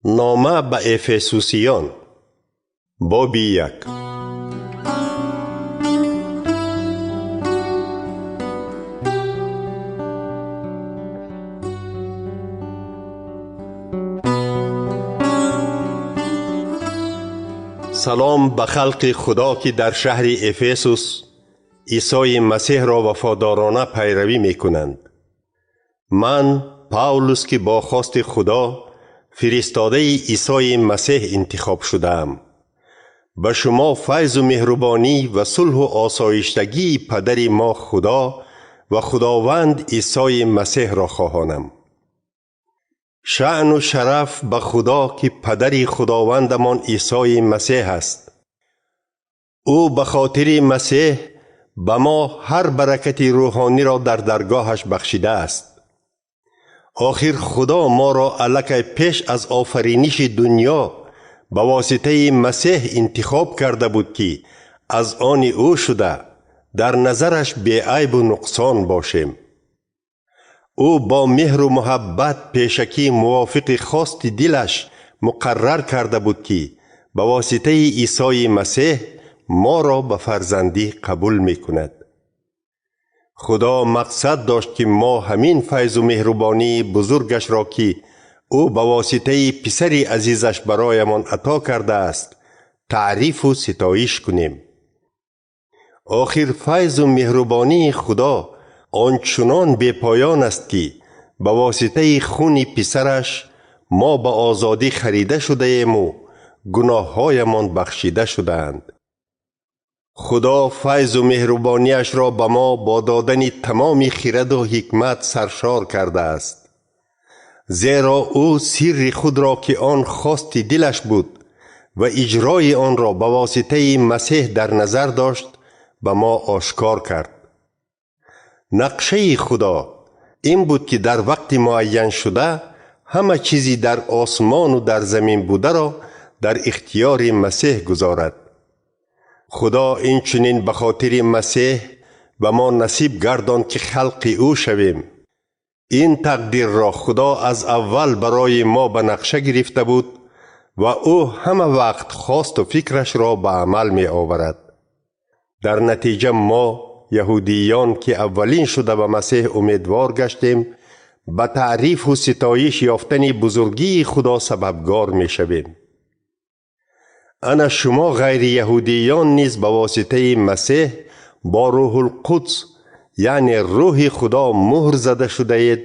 Нома ба Эфесусиён, боби 1. Салом ба халқи Худо, ки дар шаҳри Эфесус Исои Масеҳро вафодорона пайравӣ мекунанд. Ман, Павлус, ки бо хости Худо фиристодаи Исои Масеҳ интихоб шудаам, ба шумо файзу меҳрубонӣ ва сулҳу осоиштагии падари мо Худо ва Худованд Исои Масеҳро хоҳонам. Шаъну шараф ба Худо, ки падари Худовандамон Исои Масеҳ аст. Ӯ ба хотири Масеҳ ба мо ҳар баракати рӯҳониро дар даргоҳаш бахшидааст. Охир Худо моро аллакай пеш аз офариниши дунё ба воситаи Масеҳ интихоб карда буд, ки аз они ӯ шуда дар назараш беайбу нуқсон бошем. Ӯ бо меҳру муҳаббат пешакӣ мувофиқи хости дилаш муқаррар карда буд, ки ба воситаи Исои Масеҳ моро ба фарзандӣ қабул мекунад. Худо мақсад дошт, ки мо ҳамин файзу меҳрубонии бузургашро, ки ӯ ба воситаи писари азизаш бароямон ато кардааст, таърифу ситоиш кунем. Охир файзу меҳрубонии Худо ончунон бепоён аст, ки ба воситаи хуни писараш мо ба озодӣ харида шудаему гуноҳҳоямон бахшида шудаанд. Худо файзу меҳрубониашро ба мо бо додани тамоми хираду ҳикмат саршор кардааст. Зеро ӯ сирри худро, ки он хости дилаш буд ва иҷрои онро ба воситаи Масеҳ дар назар дошт, ба мо ошкор кард. Нақшаи Худо ин буд, ки дар вақти муайяншуда ҳама чизи дар осмону дар замин бударо дар ихтиёри Масеҳ гузорад. Худо инчунин ба хотири Масеҳ ба мо насиб гардонд, ки халқи ӯ шавем. Ин тақдирро Худо аз аввал барои мо ба нақша гирифта буд ва ӯ ҳама вақт хосту фикрашро ба амал меоварад. Дар натиҷа мо, яҳудиён, ки аввалин шуда ба Масеҳ умедвор гаштем, ба таърифу ситоиш ёфтани бузургии Худо сабабгор мешавем. Ана шумо ғайрияҳудиён низ ба воситаи Масеҳ бо Рӯҳулқудс, яъне рӯҳи Худо, муҳр зада шудаед,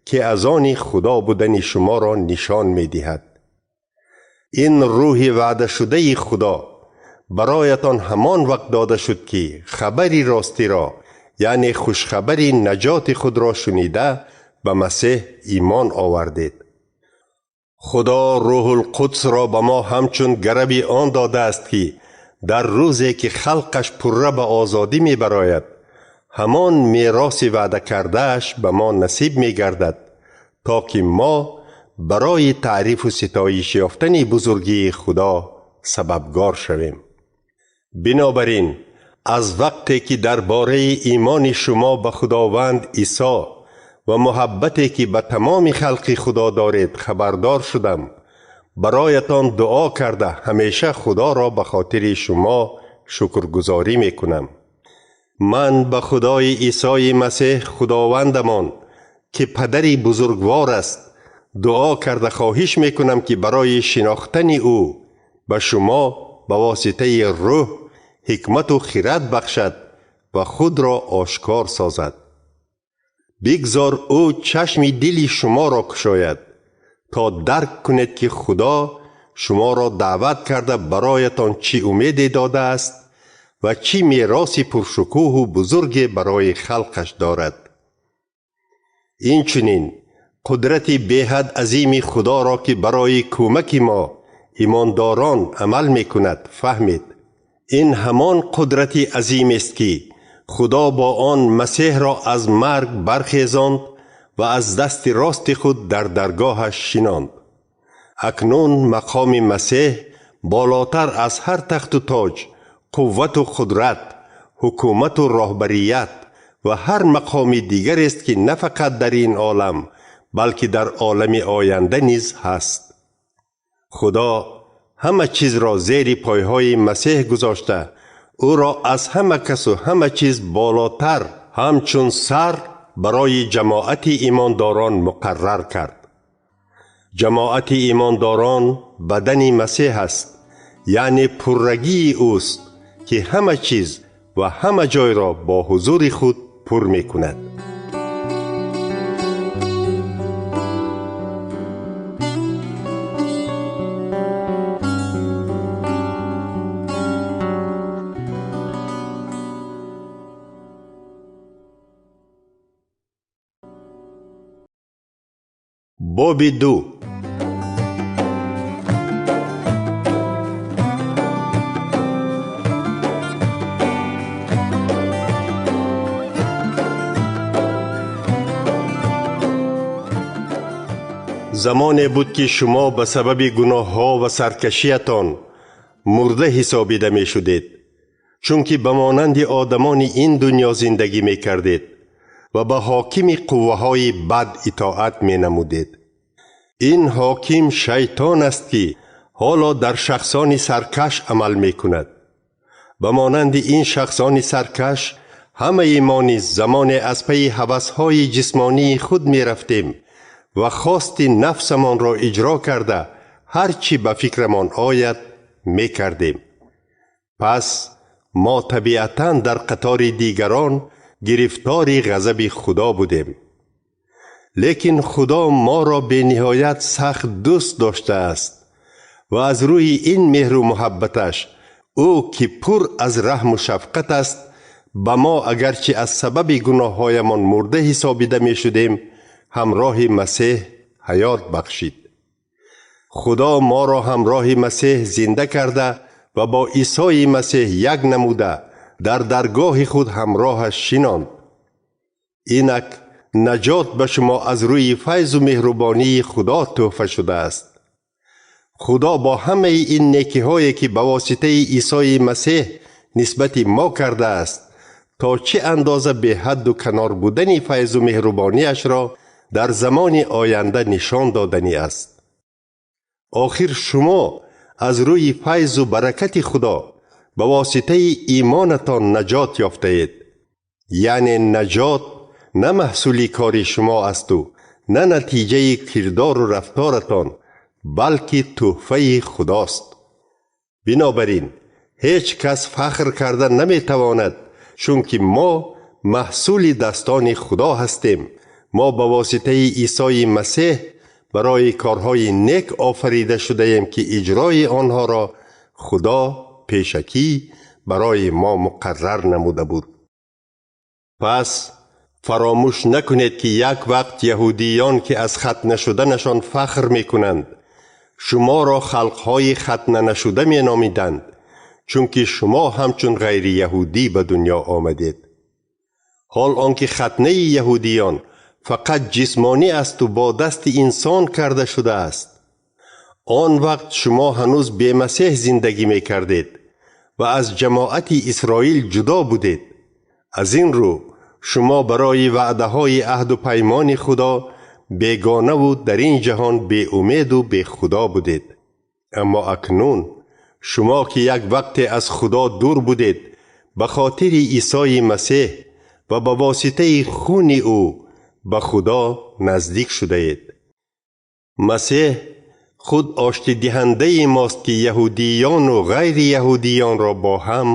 ки аз они Худо будани шуморо нишон медиҳад. Ин рӯҳи ваъдашудаи Худо бароятон ҳамон вақт дода шуд, ки хабари ростиро, яъне хушхабари наҷоти худро шунида ба Масеҳ имон овардед. Худо Рӯҳулқудсро ба мо ҳамчун гарави он додааст, ки дар рӯзе ки халқаш пурра ба озодӣ мебарояд, ҳамон мероси ваъда кардааш ба мо насиб мегардад, то ки мо барои таърифу ситоиш ёфтани бузургии Худо сабабгор шавем. Бинобар ин, аз вақте ки дар бораи имони шумо ба Худованд Исо ва муҳаббате ки ба тамоми халқи Худо доред хабардор шудам, бароятон дуо карда ҳамеша Худоро ба хотири шумо шукргузорӣ мекунам. Ман ба Худои Исои Масеҳ Худовандамон, ки падари бузургвор аст, дуо карда хоҳиш мекунам, ки барои шинохтани ӯ ба шумо ба воситаи рӯҳ ҳикмату хирад бахшад ва худро ошкор созад. Бигзор ӯ чашми дили шуморо кушояд, то дарк кунед, ки Худо шуморо даъват карда бароятон чӣ умеде додааст ва чӣ мероси пуршукӯҳу бузурге барои халқаш дорад. Инчунин қудрати беҳад азими Худоро, ки барои кӯмаки мо имондорон амал мекунад, фаҳмед. Ин ҳамон қудрати азимест, ки Худо бо он Масеҳро аз марг бархезонд ва аз дасти рости худ дар даргоҳаш шинонд. Акнун мақоми Масеҳ болотар аз ҳар тахту тоҷ, қуввату қудрат, ҳукумату роҳбарият ва ҳар мақоми дигарест, ки на фақат дар ин олам, балки дар олами оянда низ ҳаст. Худо ҳама чизро зери пойҳои Масеҳ гузошта, ӯро аз ҳама касу ҳама чиз болотар ҳамчун сар барои ҷамоати имондорон муқаррар кард. Ҷамоати имондорон бадани Масеҳ аст, яъне пуррагии ӯст, ки ҳама чиз ва ҳама ҷойро бо ҳузури худ пур мекунад. Боби 2. Замоне буд, ки шумо ба сабаби гуноҳҳо ва саркашиятон мурда ҳисобида мешудед, чунки ба монанди одамони ин дунё зиндагӣ мекардед ва ба ҳокими қувваҳои бад итоат менамудед. Ин ҳоким шайтон аст, ки ҳоло дар шахсони саркаш амал мекунад. Ба монанди ин шахсони саркаш ҳамаи мо низ замоне аз пайи ҳавасҳои ҷисмонии худ мерафтем ва хости нафсамонро иҷро карда ҳар чӣ ба фикрамон ояд мекардем. Пас мо табиатан дар қатори дигарон гирифтори ғазаби Худо будем. Лекин Худо моро бениҳоят сахт дӯст доштааст ва аз рӯи ин меҳру муҳаббаташ ӯ, ки пур аз раҳму шафқат аст, ба мо агарчи аз сабаби гуноҳҳоямон мурда ҳисобида мешудем, ҳамроҳи Масеҳ ҳаёт бахшид. Худо моро ҳамроҳи Масеҳ зинда карда ва бо Исои Масеҳ як намуда дар даргоҳи худ ҳамроҳаш шинонд. Инак наҷот ба шумо аз рӯи файзу меҳрубонии Худо тӯҳфа шудааст. Худо бо ҳамаи ин некиҳое, ки ба воситаи Исои Масеҳ нисбати мо кардааст, то чӣ андоза беҳадду канор будани файзу меҳрубониашро дар замони оянда нишон доданӣ аст. Охир шумо аз рӯи файзу баракати Худо ба воситаи имонатон наҷот ёфтаед. Яъне наҷот на маҳсули кори шумо асту на натиҷаи кирдору рафторатон, балки тӯҳфаи Худост. Бинобар ин ҳеҷ кас фахр карда наметавонад, чунки мо маҳсули дастони Худо ҳастем. Мо ба воситаи Исои Масеҳ барои корҳои нек офарида шудаем, ки иҷрои онҳоро Худо пешакӣ барои мо муқаррар намуда буд. Пас фаромӯш накунед, ки як вақт яҳудиён, ки аз хатна шуданашон фахр мекунанд, шуморо халқҳои хатна нашуда меномиданд, чунки шумо ҳамчун ғайрияҳудӣ ба дунё омадед. Ҳол он ки хатнаи яҳудиён фақат ҷисмонӣ асту бо дасти инсон карда шудааст. Он вақт шумо ҳанӯз бемасеҳ зиндагӣ мекардед ва аз ҷамоати Исроил ҷудо будед. Аз ин рӯ шумо барои ваъдаҳои аҳду паймони Худо бегонаву дар ин ҷаҳон беумеду бехудо будед. Аммо акнун шумо, ки як вақте аз Худо дур будед, ба хотири Исои Масеҳ ва ба воситаи хуни ӯ ба Худо наздик шудаед. Масеҳ худ оштидиҳандаи мост, ки яҳудиёну ғайри яҳудиёнро бо ҳам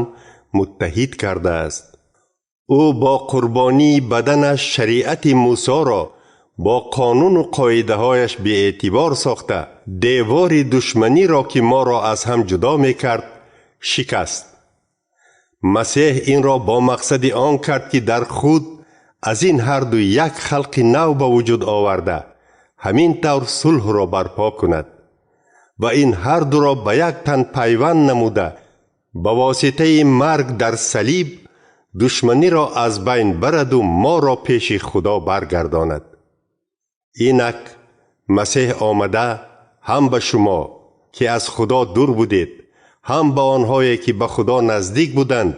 муттаҳид кардааст. Ӯ бо қурбонии баданаш шариати Мусоро бо қонуну қоидаҳояш беэътибор сохта, девори душманиро, ки моро аз ҳам ҷудо мекард, шикаст. Масеҳ инро бо мақсади он кард, ки дар худ аз ин ҳарду як халқи нав ба вуҷуд оварда, ҳамин тавр сулҳро барпо кунад ва ин ҳардуро ба як тан пайванд намуда, ба воситаи марг дар салиб душманиро аз байн бараду моро пеши Худо баргардонад. Инак Масеҳ омада ҳам ба шумо, ки аз Худо дур будед, ҳам ба онҳое, ки ба Худо наздик буданд,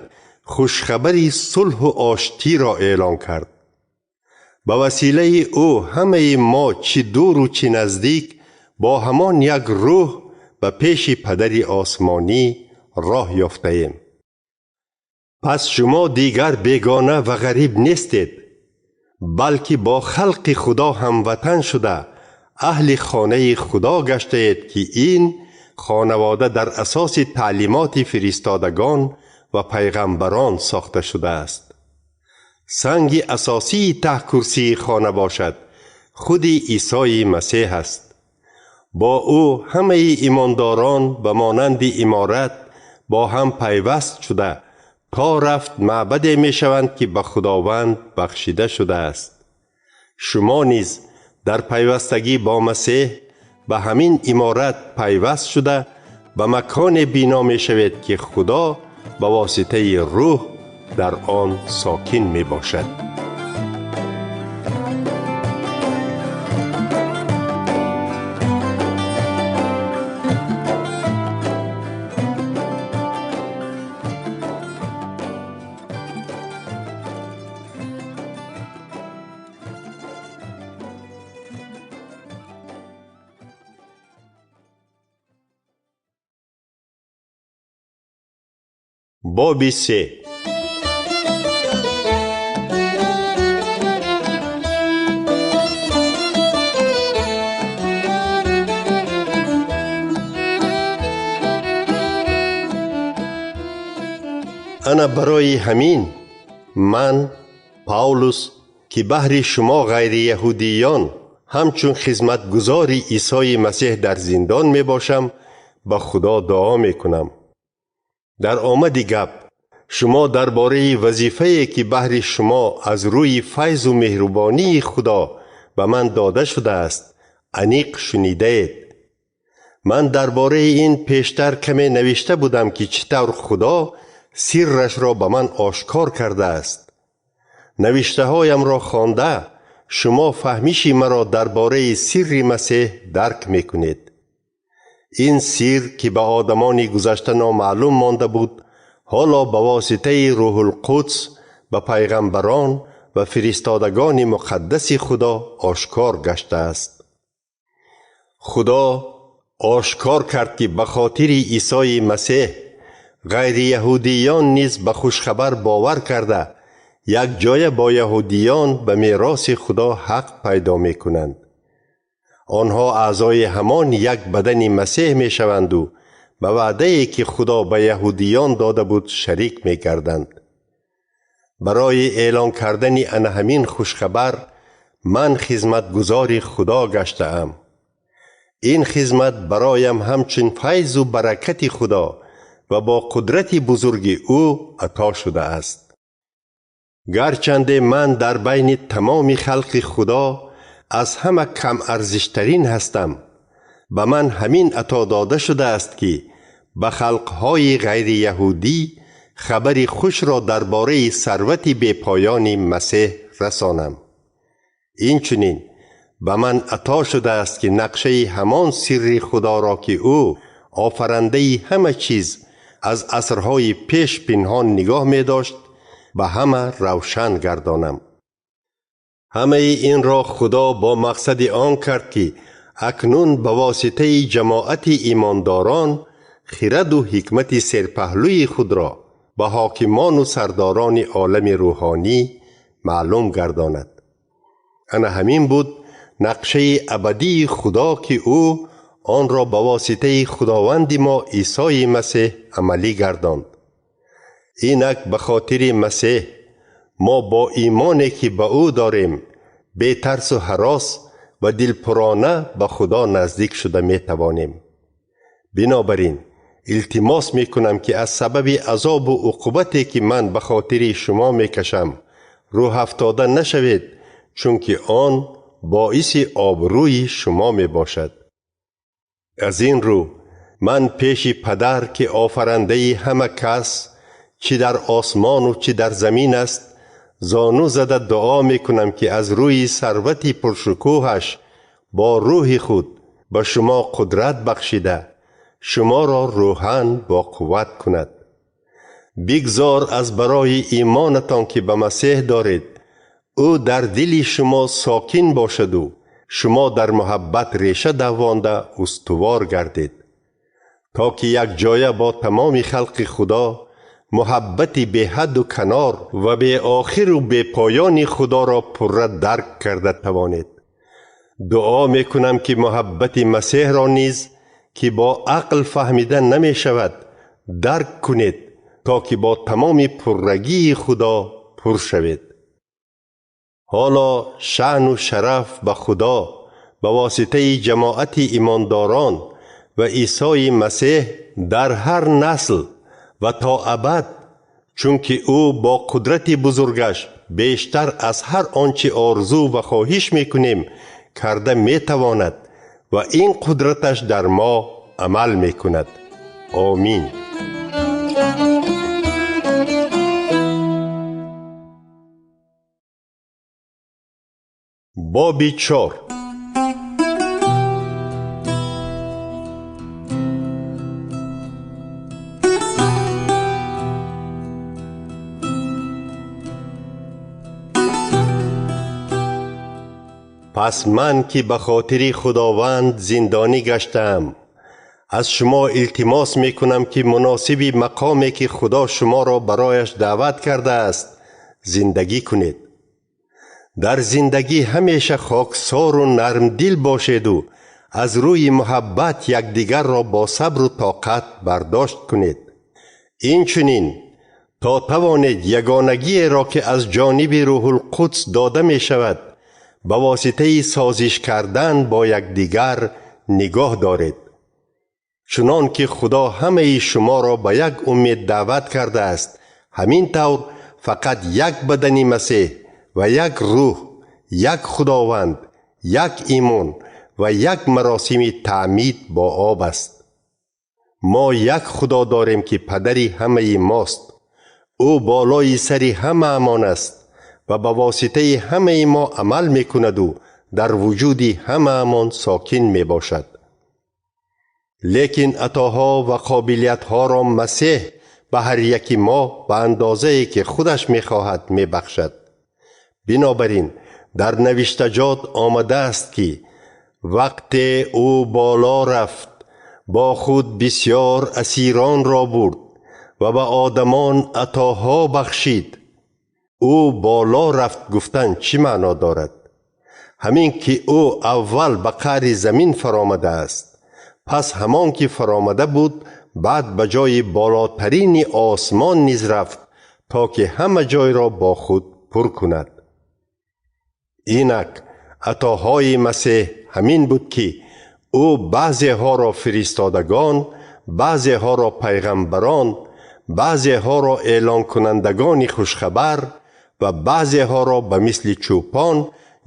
хушхабари сулҳу оштиро эълон кард. Ба василаи ӯ ҳамаи мо, чӣ дуру чӣ наздик, бо ҳамон як рӯҳ ба пеши Падари осмонӣ роҳ ёфтаем. Пас шумо дигар бегона ва ғариб нестед, балки бо халқи Худо ҳамватан шуда, аҳли хонаи Худо гаштаед, ки ин хонавода дар асоси таълимоти фиристодагон ва пайғамбарон сохта шудааст. Санги асосии таҳкурсии хона бошад, худи Исои Масеҳ аст. Бо ӯ ҳамаи имондорон ба монанди иморат бо ҳам пайваст шуда, то рафт маъбаде мешаванд, ки ба Худованд бахшида шудааст. Шумо низ дар пайвастагӣ бо Масеҳ ба ҳамин иморат пайваст шуда, ба маконе бино мешавед, ки Худо ба воситаи рӯҳ дар он сокин мебошад. Боби се. Ана барои ҳамин ман, Павлус, ки баҳри шумо ғайрияҳудиён ҳамчун хизматгузори Исои Масеҳ дар зиндон мебошам, ба Худо дуо мекунам. Дар омади гап шумо дар бораи вазифае, ки баҳри шумо аз рӯи файзу меҳрубонии Худо ба ман дода шудааст, аниқ шунидаед. Ман дар бораи ин пештар каме навишта будам, ки чӣ тавр Худо сиррашро ба ман ошкор кардааст. Навиштаҳоямро хонда, шумо фаҳмиши маро дар бораи сирри Масеҳ дарк мекунед. Ин сир, ки ба одамони гузашта номаълум монда буд, ҳоло ба воситаи Рӯҳулқудс ба пайғамбарон ва фиристодагони муқаддаси Худо ошкор гаштааст. Худо ошкор кард, ки ба хотири Исои Масеҳ ғайрияҳудиён низ ба хушхабар бовар карда, якҷоя бо яҳудиён ба мероси Худо ҳақ пайдо мекунанд. Онҳо аъзои ҳамон як бадани Масеҳ мешаванду ба ваъдае, ки Худо ба яҳудиён дода буд, шарик мегарданд. Барои эълон кардани ана ҳамин хушхабар ман хизматгузори Худо гаштаам. Ин хизмат бароям ҳамчун файзу баракати Худо ва бо қудрати бузурги ӯ ато шудааст. Гарчанде ман дар байни тамоми халқи Худо аз ҳама камарзиштарин ҳастам, ба ман ҳамин ато дода шудааст, ки ба халқҳои ғайрияҳудӣ хабари хушро дар бораи сарвати бепоёни Масеҳ расонам. Инчунин ба ман ато шудааст, ки нақшаи ҳамон сирри Худоро, ки ӯ офарандаи ҳама чиз аз асрҳои пеш пинҳон нигоҳ медошт, ба ҳама равшан гардонам. Ҳамаи инро Худо бо мақсади он кард, ки акнун ба воситаи ҷамоати имондорон хираду ҳикмати серпаҳлӯи худро ба ҳокимону сардорони олами рӯҳонӣ маълум гардонад. Ана ҳамин буд нақшаи абадии Худо, ки ӯ онро ба воситаи Худованди мо Исои Масеҳ амалӣ гардонд. Инак ба хотири Масеҳ мо бо имоне, ки ба ӯ дорем, бетарсу ҳарос ва дилпурона ба Худо наздик шуда метавонем. Бинобар ин илтимос мекунам, ки аз сабаби азобу уқубате, ки ман ба хотири шумо мекашам, рӯҳафтода нашавед, чунки он боиси обрӯи шумо мебошад. Аз ин рӯ ман пеши Падар, ки офарандаи ҳама кас, чӣ дар осмону чӣ дар замин аст, зону зада дуо мекунам, ки аз рӯи сарвати пуршукӯҳаш бо рӯҳи худ ба шумо қудрат бахшида, шуморо рӯҳан бо қувват кунад. Бигзор аз барои имонатон, ки ба Масеҳ доред, ӯ дар дили шумо сокин бошаду шумо дар муҳаббат реша давонда устувор гардед. То ки якҷоя бо тамоми халқи Худо муҳаббати беҳадду канор ва беохиру бепоёни Худоро пурра дарк карда тавонед. Дуо мекунам, ки муҳаббати Масеҳро низ, ки бо ақл фаҳмида намешавад, дарк кунед, то ки бо тамоми пуррагии Худо пур шавед. Ҳоло шаъну шараф ба Худо ба воситаи ҷамоати имондорон ва Исои Масеҳ дар ҳар насл ва то абад, чунки ӯ бо қудрати бузургаш бештар аз ҳар он чи орзу ва хоҳиш мекунем карда метавонад ва ин қудраташ дар мо амал мекунад. Омин. Боби 4. Пас ман, ки ба хотири Худованд зиндонӣ гаштаам, аз шумо илтимос мекунам, ки муносиби мақоме, ки Худо шуморо барояш даъват кардааст, зиндагӣ кунед. Дар зиндагӣ ҳамеша хоксору нармдил бошеду аз рӯи муҳаббат якдигарро бо сабру тоқат бардошт кунед. Инчунин то тавонед ягонагиеро, ки аз ҷониби Рӯҳулқудс дода мешавад, ба воситаи созиш кардан бо якдигар нигоҳ доред. Чунон ки Худо ҳамаи шуморо ба як умед даъват кардааст, ҳамин тавр фақат як бадани Масеҳ ва як рӯҳ, як Худованд, як имон ва як маросими таъмид бо об аст. Мо як Худо дорем, ки падари ҳамаи мост. Ӯ болои сари ҳамаамон аст ва ба воситаи ҳамаи мо амал мекунаду дар вуҷуди ҳамаамон сокин мебошад. Лекин атоҳо ва қобилиятҳоро Масеҳ ба ҳар яки мо ба андозае, ки худаш мехоҳад, мебахшад. Бинобар ин дар навиштаҷот омадааст, ки вақте ӯ боло рафт, бо худ бисёр асиронро бурд ва ба одамон атоҳо бахшид. Ӯ боло рафт гуфтан чӣ маъно дорад? Ҳамин ки ӯ аввал ба қаъри замин фаромадааст, пас ҳамон ки фаромада буд, баъд ба ҷои болотарини осмон низ рафт, то ки ҳама ҷойро бо худ пур кунад. Инак атоҳои Масеҳ ҳамин буд, ки ӯ баъзеҳоро фиристодагон, баъзеҳоро пайғамбарон, баъзеҳоро эълонкунандагони хушхабар ва баъзеҳоро ба мисли чӯпон,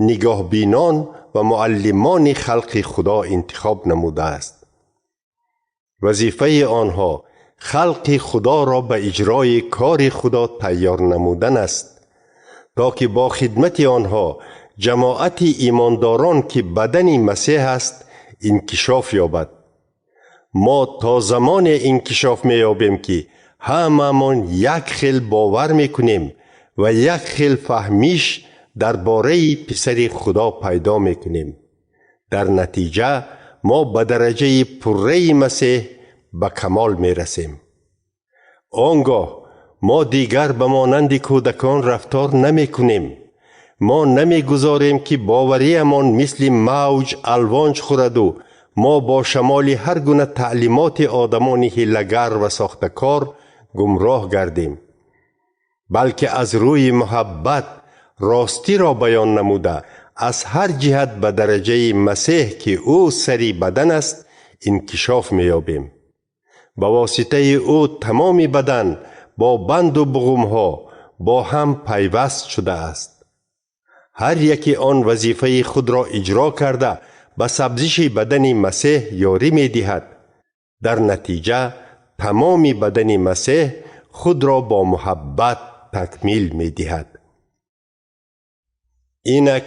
нигоҳбинон ва муаллимони халқи Худо интихоб намудааст. Вазифаи онҳо халқи Худоро ба иҷрои кори Худо тайёр намудан аст, то ки бо хидмати онҳо ҷамоати имондорон, ки бадани Масеҳ аст, инкишоф ёбад. Мо то замоне инкишоф меёбем, ки ҳамаамон як хел бовар мекунем ва як хел фаҳмиш дар бораи писари Худо пайдо мекунем. Дар натиҷа мо ба дараҷаи пурраи Масеҳ ба камол мерасем. Он гоҳ мо дигар ба монанди кӯдакон рафтор намекунем. Мо намегузорем, ки бовариамон мисли мавҷ алвонҷ хӯраду мо бо шамоли ҳар гуна таълимоти одамони ҳилагар ва сохтакор гумроҳ гардем, балки аз рӯи муҳаббат ростиро баён намуда, аз ҳар ҷиҳат ба дараҷаи Масеҳ, ки ӯ сари бадан аст, инкишоф меёбем. Ба воситаи ӯ тамоми бадан бо банду буғумҳо бо ҳам пайваст шудааст. Ҳар яке он вазифаи худро иҷро карда, ба сабзиши бадани Масеҳ ёрӣ медиҳад. Дар натиҷа тамоми бадани Масеҳ худро бо муҳаббат такмил медиҳад. Инак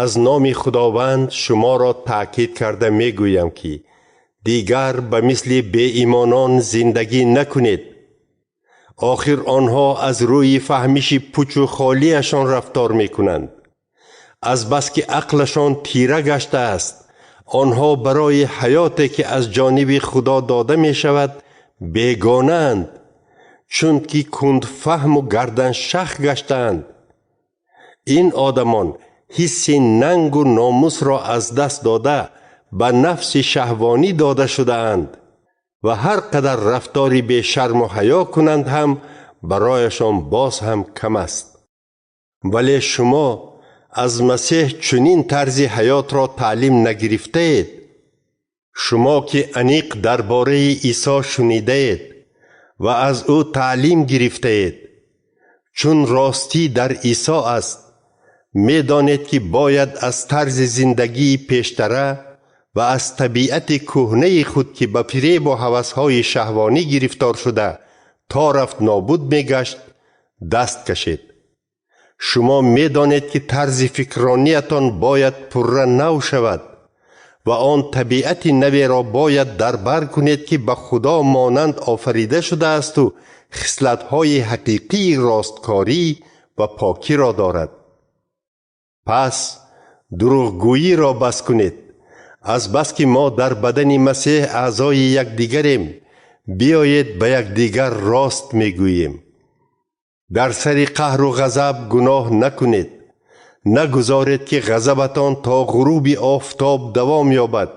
аз номи Худованд шуморо таъкид карда мегӯям, ки дигар ба мисли беимонон зиндагӣ накунед. Охир онҳо аз рӯи фаҳмиши пучу холиашон рафтор мекунанд. Азбаски ақлашон тира гаштааст, Онҳо барои ҳаёте ки аз ҷониби Худо дода мешавад бегонаанд, чунки кундфаҳму гарданшах гаштаанд. Ин одамон ҳисси нангу номусро аз даст дода, ба нафси шаҳвонӣ дода шудаанд ва ҳар қадар рафтори бешарму ҳаё кунанд ҳам барояшон боз ҳам кам аст. Вале шумо аз Масеҳ чунин тарзи ҳаётро таълим нагирифтаед. Шумо ки аниқ дар бораи Исо шунидаед ва аз ӯ таълим гирифтаед, чун ростӣ дар Исо аст, медонед ки бояд аз тарзи зиндагии пештара ва аз табиати кӯҳнаи худ, ки ба фиребу ҳавасҳои шаҳвонӣ гирифтор шуда то рафт нобуд мегашт, даст кашед. Шумо медонед ки тарзи фикррониятон бояд пурра нав шавад ва он табиати наверо бояд дар бар кунед, ки ба Худо монанд офарида шудаасту хислатҳои ҳақиқии росткорӣ ва покиро дорад. Пас дурӯғгӯиро бас кунед. Азбаски мо дар бадани Масеҳ аъзои якдигарем, биёед ба якдигар рост мегӯем. Дар сари қаҳру ғазаб гуноҳ накунед. Нагузоред ки ғазабатон то ғуруби офтоб давом ёбад,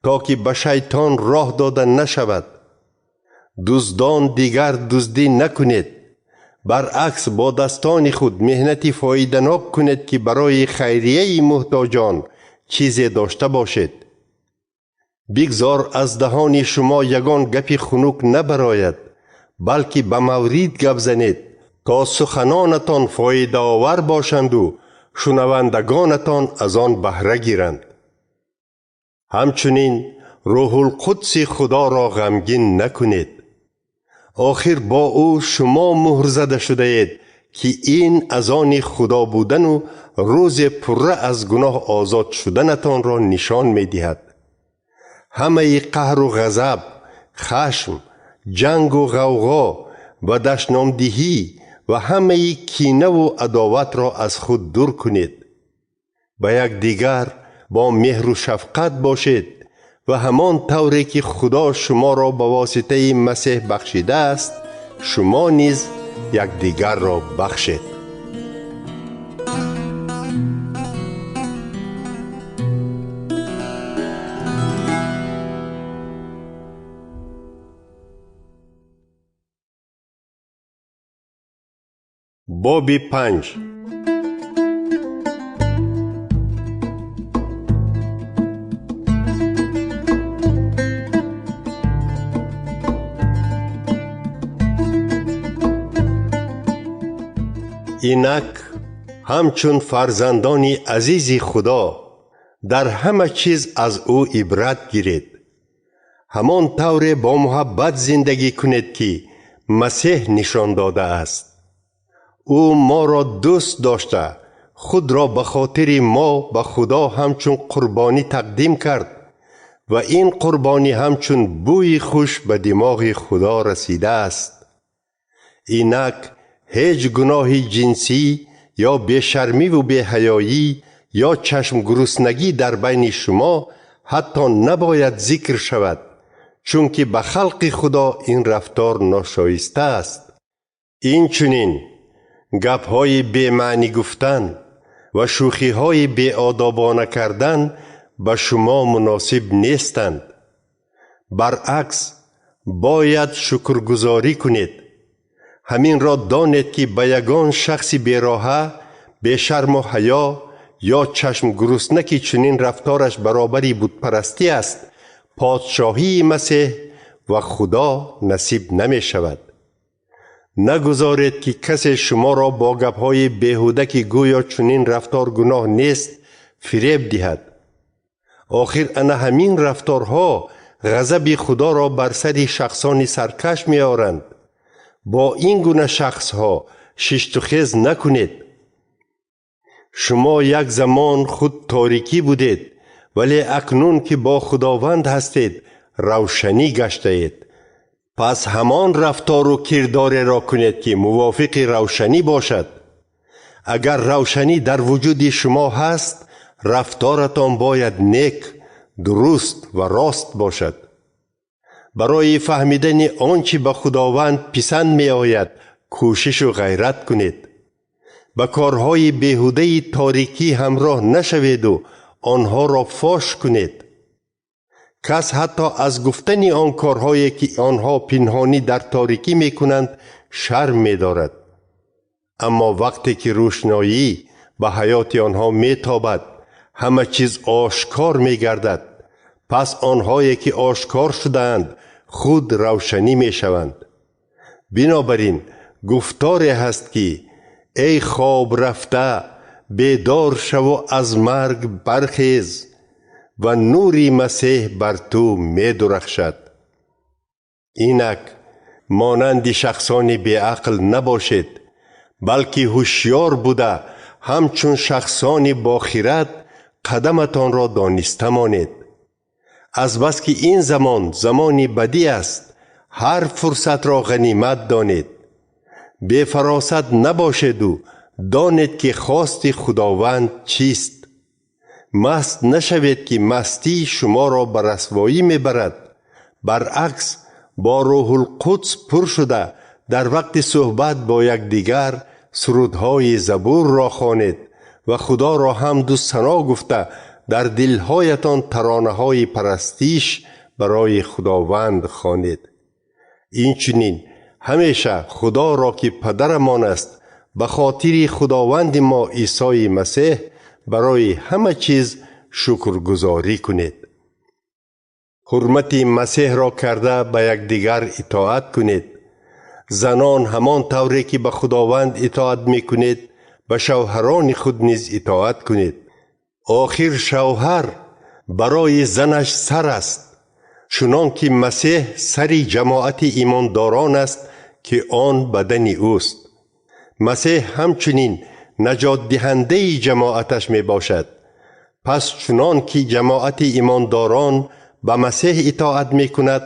то ки ба шайтон роҳ дода нашавад. Дуздон дигар дуздӣ накунед. Баръакс, бо дастони худ меҳнати фоиданок кунед, ки барои хайрияи муҳтоҷон чизе дошта бошед. Бигзор аз даҳони шумо ягон гапи хунук набарояд, балки ба маврид гап занед, то суханонатон фоидаовар бошанду шунавандагонатон аз он баҳра гиранд. Ҳамчунин Рӯҳулқудси Худоро ғамгин накунед. Охир бо ӯ шумо муҳр зада шудаед, ки ин аз они Худо будану рӯзе пурра аз гуноҳ озод шуданатонро нишон медиҳад. Ҳамаи қаҳру ғазаб, хашм, ҷангу ғавғо ва дашномдиҳӣ ва ҳамаи кинаву адоватро аз худ дур кунед. Ба якдигар бо меҳру шафқат бошед ва ҳамон тавре ки Худо шуморо ба воситаи Масеҳ бахшидааст, шумо низ якдигарро бахшед. Боби 5. Инак ҳамчун фарзандони азизи Худо дар ҳама чиз аз ӯ ибрат гиред. Ҳамон тавре бо муҳаббат зиндагӣ кунед, ки Масеҳ нишон додааст. Ӯ моро дӯст дошта, худро ба хотири мо ба Худо ҳамчун қурбонӣ тақдим кард ва ин қурбонӣ ҳамчун бӯи хуш ба димоғи Худо расидааст. Инак ҳеҷ гуноҳи ҷинсӣ ё бешармиву беҳаёӣ ё чашмгуруснагӣ дар байни шумо ҳатто набояд зикр шавад, чунки ба халқи Худо ин рафтор ношоиста аст. Инчунин гапҳои бемаънӣ гуфтан ва шӯхиҳои беодобона кардан ба шумо муносиб нестанд. Баръакс, бояд шукргузорӣ кунед. Ҳаминро донед, ки ба ягон шахси бероҳа, бешарму ҳаё ё чашмгурусна, ки чунин рафтораш баробари бутпарастӣ аст, подшоҳии Масеҳ ва Худо насиб намешавад. Нагузоред, ки касе шуморо бо гапҳои беҳуда, ки гӯё чунин рафтор гуноҳ нест, фиреб диҳад. Охир ана ҳамин рафторҳо ғазаби Худоро бар сари шахсони саркаш меоранд. Бо ин гуна шахсҳо шиштухез накунед. Шумо як замон худ торикӣ будед, вале акнун ки бо Худованд ҳастед, равшанӣ гаштаед. Пас ҳамон рафтору кирдореро кунед, ки мувофиқи равшанӣ бошад. Агар равшанӣ дар вуҷуди шумо ҳаст, рафторатон бояд нек, дуруст ва рост бошад. Барои фаҳмидани он чӣ ба Худованд писанд меояд, кӯшишу ғайрат кунед. Ба корҳои беҳудаи торикӣ ҳамроҳ нашаведу онҳоро фош кунед. Кас ҳатто аз гуфтани он корҳое ки онҳо пинҳонӣ дар торикӣ мекунанд, шарм медорад. Аммо вақте ки рӯшноӣ ба ҳаёти онҳо метобад, ҳама чиз ошкор мегардад. Пас онҳое ки ошкор шудаанд, худ равшанӣ мешаванд. Бинобар ин гуфторе ҳаст ки эй хоб рафта, бедор шаву аз марг бархез ва нури Масеҳ бар ту медурахшад. Инак монанди шахсони беақл набошед, балки ҳушёр буда ҳамчун шахсони бохират қадаматонро дониста монед. Азбаски ин замон замони бадӣ аст, ҳар фурсатро ғанимат донед. Бефаросат набошеду донед ки хости Худованд чист. Маст нашавед ки мастӣ шуморо ба расвоӣ мебарад. Баръакс, бо Рӯҳулқудс пур шуда, дар вақти суҳбат бо якдигар сурудҳои Забурро хонед ва Худоро ҳамду сано гуфта, дар дилҳоятон таронаҳои парастиш барои Худованд хонед. Инчунин ҳамеша Худоро ки падарамон аст, ба хотири Худованди мо Исои Масеҳ барои ҳама чиз шукргузорӣ кунед. Ҳурмати Масеҳро карда ба якдигар итоат кунед. Занон ҳамон тавре ки ба Худованд итоат мекунед, ба шавҳарони худ низ итоат кунед. Охир шавҳар барои занаш сар аст, чунон ки Масеҳ сари ҷамоати имондорон аст ки он бадани ӯст. Масеҳ ҳамчунин наҷотдиҳандаи ҷамоаташ мебошад. Пас чунон ки ҷамоати имондорон ба Масеҳ итоат мекунад,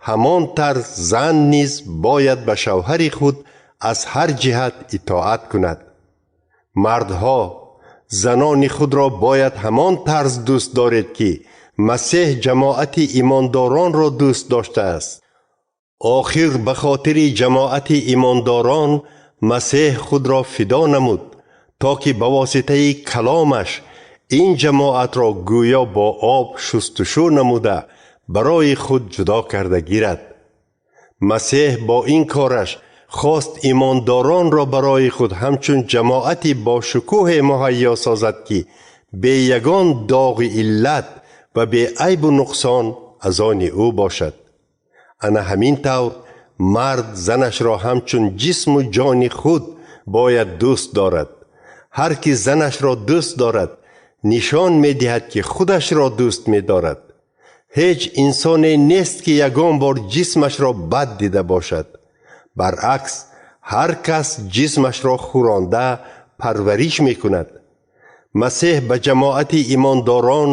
ҳамон тарз зан низ бояд ба шавҳари худ аз ҳар ҷиҳат итоат кунад. Мардҳо, занони худро бояд ҳамон тарз дӯст доред ки Масеҳ ҷамоати имондоронро дӯст доштааст. Охир ба хотири ҷамоати имондорон Масеҳ худро фидо намуд, то ки ба воситаи каломаш ин ҷамоатро гӯё бо об шустушӯ намуда барои худ ҷудо карда гирад. Масеҳ бо ин кораш хост имондоронро барои худ ҳамчун ҷамоати бошукӯҳе муҳайё созад ки бе ягон доғи иллат ва беайбу нуқсон аз они ӯ бошад. Ана ҳамин тавр мард занашро ҳамчун ҷисму ҷони худ бояд дӯст дорад. Ҳар ки занашро дӯст дорад, нишон медиҳад ки худашро дӯст медорад. Ҳеҷ инсоне нест ки ягон бор ҷисмашро бад дида бошад. Баръакс, ҳар кас ҷисмашро хӯронда парвариш мекунад. Масеҳ ба ҷамоати имондорон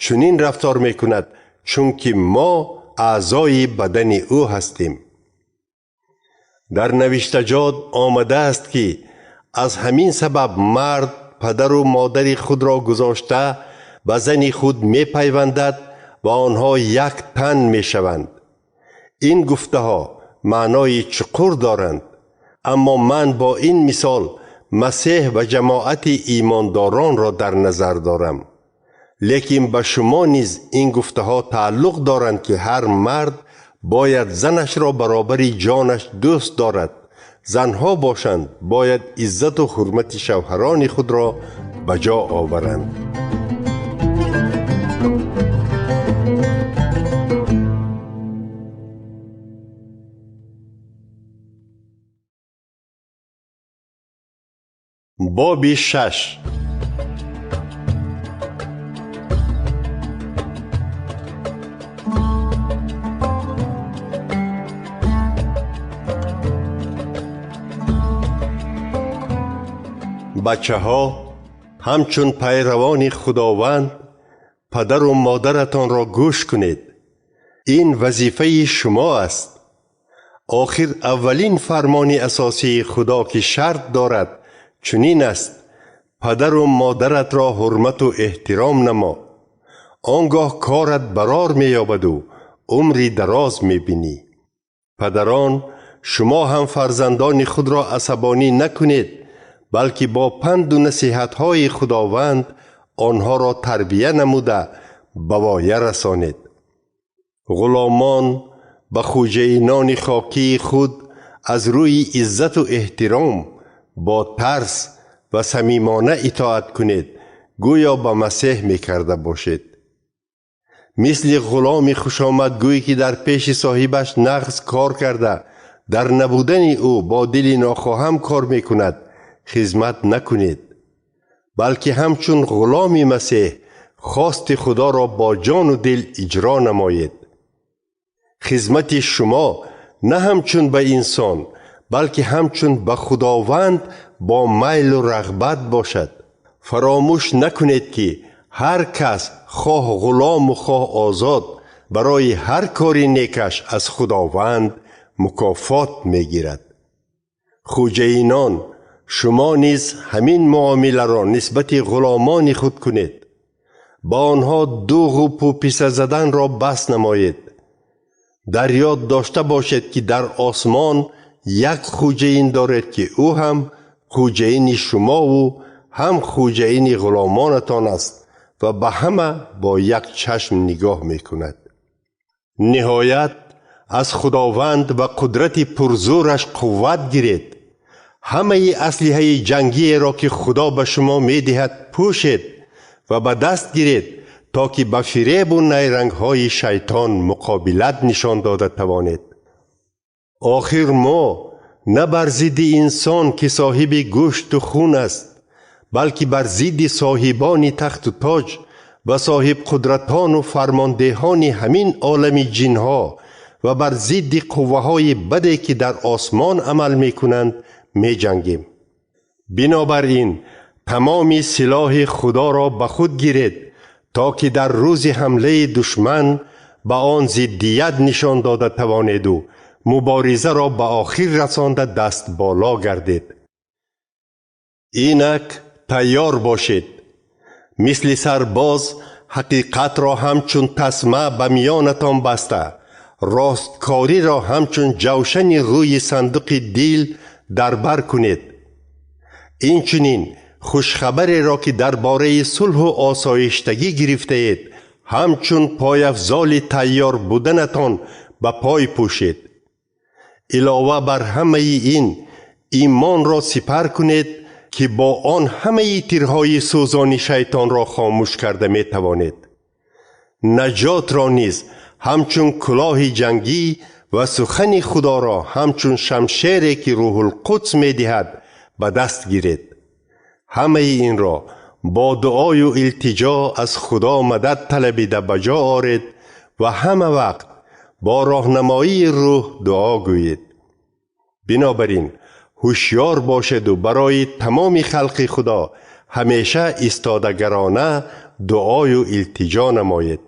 чунин рафтор мекунад, чунки мо аъзои бадани ӯ ҳастем. Дар навиштаҷот омадааст ки аз ҳамин сабаб мард падару модари худро гузошта ба зани худ мепайвандад ва онҳо як тан мешаванд. Ин гуфтаҳо маънои чуқур доранд, аммо ман бо ин мисол Масеҳ ва ҷамоати имондоронро дар назар дорам. Лекин ба шумо низ ин гуфтаҳо тааллуқ доранд ки ҳар мард бояд занашро баробари ҷонаш дӯст дорад. Занҳо бошанд бояд иззату ҳурмати шавҳарони худро ба ҷо оваранд. Боби шаш. Бачаҳо, ҳамчун пайравони Худованд падару модаратонро гӯш кунед. Ин вазифаи шумо аст. Охир аввалин фармони асосии Худо ки шарт дорад чунин аст: падару модаратро ҳурмату эҳтиром намо. Он гоҳ корат барор меёбаду умри дароз мебинӣ. Падарон, шумо ҳам фарзандони худро асабонӣ накунед, балки бо панду насиҳатҳои Худованд онҳоро тарбия намуда ба воя расонед. Ғуломон ба хуҷаинони хокии худ аз рӯи иззату эҳтиром бо тарс ва самимона итоат кунед, гӯё ба Масеҳ мекарда бошед. Мисли ғуломи хушомадгӯй, ки дар пеши соҳибаш нағз кор карда, дар набудани ӯ бо дили нохоҳам кор мекунад, хизмат накунед, балки ҳамчун ғуломи Масеҳ хости Худоро бо ҷону дил иҷро намоед. Хизмати шумо на ҳамчун ба инсон, балки ҳамчун ба Худованд бо майлу рағбат бошад. Фаромӯш накунед, ки ҳар кас, хоҳ ғулому хоҳ озод, барои ҳар кори некаш аз Худованд мукофот мегирад. Хуҷаинон, шумо низ ҳамин муомиларо нисбати ғуломони худ кунед. Ба онҳо дуғу пӯписа заданро бас намоед. Дар ёд дошта бошед, ки дар осмон як хуҷаин доред, ки ӯ ҳам хуҷаини шумову ҳам хуҷаини ғуломонатон аст ва ба ҳама бо як чашм нигоҳ мекунад. Ниҳоят, аз Худованд ва қудрати пурзӯраш қувват гиред. Ҳамаи аслиҳаи ҷангиеро, ки Худо ба шумо медиҳад, пӯшед ва ба даст гиред, то ки ба фиребу найрангҳои шайтон муқобилат нишон дода тавонед. Охир мо на бар зидди инсон, ки соҳиби гӯшту хун аст, балки бар зидди соҳибони тахту тоҷ ва соҳибқудратону фармондеҳони ҳамин олами ҷинҳо ва бар зидди қувваҳои баде, ки дар осмон амал мекунанд, меҷангем. Бинобар ин тамоми силоҳи Худоро ба худ гиред, то ки дар рӯзи ҳамлаи душман ба он зиддият нишон дода тавонеду муборизаро ба охир расонда даст боло гардед. Инак тайёр бошед. Мисли сарбоз ҳақиқатро ҳамчун тасма ба миёнатон баста, росткориро ҳамчун ҷавшани рӯи сандуқи дил дар бар кунед. Инчунин хушхабареро, ки дар бораи сулҳу осоиштагӣ гирифтаед, ҳамчун пойафзоли тайёр буданатон ба пой пӯшед. Илова бар ҳамаи ин, имонро сипар кунед, ки бо он ҳамаи тирҳои сӯзони шайтонро хомӯш карда метавонед. Наҷотро низ ҳамчун кулоҳи ҷангӣ ва сухани Худоро ҳамчун шамшере, ки Рӯҳулқудс медиҳад, ба даст гиред. Ҳамаи инро бо дуою илтиҷо аз Худо мадад талабида ба ҷо оред ва ҳама вақт бо роҳнамоии рӯҳ дуо гӯед. Бинобар ин ҳушёр бошеду барои тамоми халқи Худо ҳамеша истодагарона дуою илтиҷо намоед.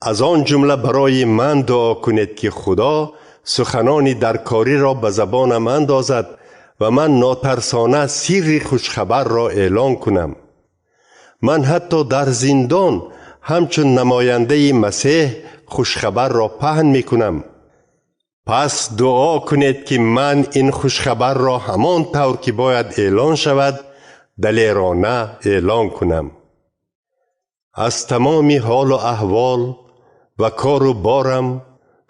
Аз он ҷумла барои ман дуо кунед, ки Худо суханони даркориро ба забонам андозад ва ман нотарсона сирри хушхабарро эълон кунам. Ман ҳатто дар зиндон ҳамчун намояндаи Масеҳ хушхабарро паҳн мекунам. Пас дуо кунед, ки ман ин хушхабарро ҳамон тавр, ки бояд эълон шавад, далерона эълон кунам. Аз тамоми ҳолу аҳвол ва кору борам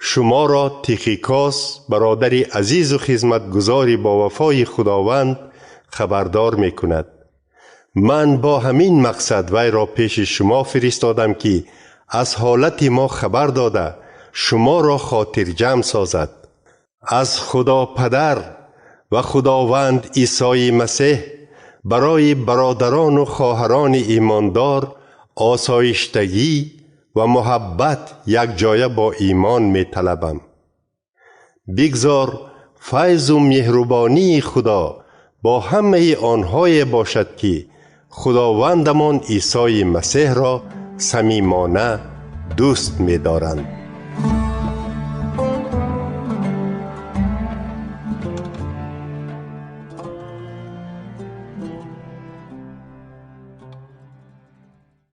шуморо Тихикос, бародари азизу хизматгузори бовафои Худованд, хабардор мекунад. Ман бо ҳамин мақсад вайро пеши шумо фиристодам, ки аз ҳолати мо хабар дода, шуморо хотирҷамъ созад. Аз Худо Падар ва Худованд Исои Масеҳ барои бародарону хоҳарони имондор осоиштагӣ ва муҳаббат якҷоя бо имон металабам. Бигзор файзу меҳрубонии Худо бо ҳамаи онҳое бошад, ки Худовандамон Исои Масеҳро самимона дӯст медоранд.